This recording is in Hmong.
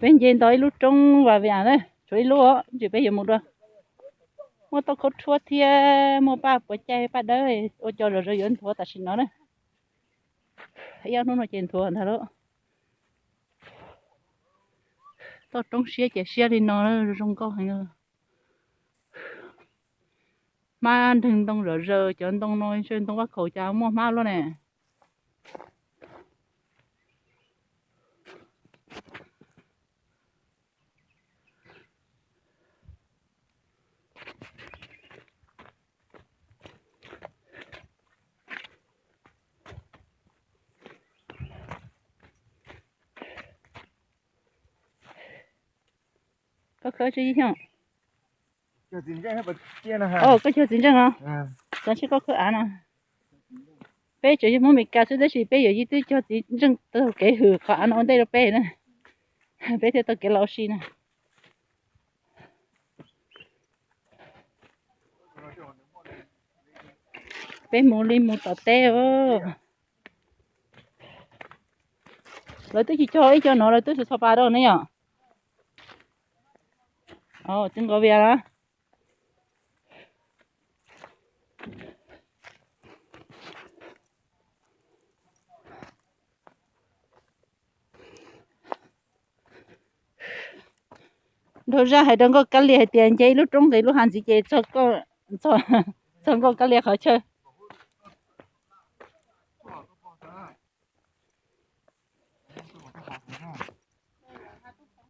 Peb nce nto ib lub roob Vas Vias na, tshuav ib lub os, ntsis peb yuav mus dua. Muaj tauj khaub rhuab thiab muaj paj puas caij paj dawb, ua cov zom zaws yuav nthuav tam sim no na. Ib ob hnub no ces nthuav ntag lauj. Toj roob siab ces siab li no, zoo nkauj heev. Hmab nreeg ntoo zom zaws, cov ntoo no ntshe ntoo vaj khaum cas muaj hmab luaj ne. Koj khawb tsis xyooj. Koj cog txiv ntseej os. Txog ntshe koj khawb av no. Peb tseem yog Hmoob Meskas xwb tab sis peb yawm yij twb cog txiv ntseej taug kev hwm qhov av no ua ntej rau peb na. Peb thiaj taug kev los ua si na. Peb mus li mus tom teb. Lawv twb tsis cog ib co no, lawv twb tsis txhos pas rau ne yom. Twb nqos vias na. Nraug zaj hais rau Nkauj Kab Lia hais tias nce ib lub roob nqis lub hav ntxiv ces txog Nkauj Kab Lia qhov chaw.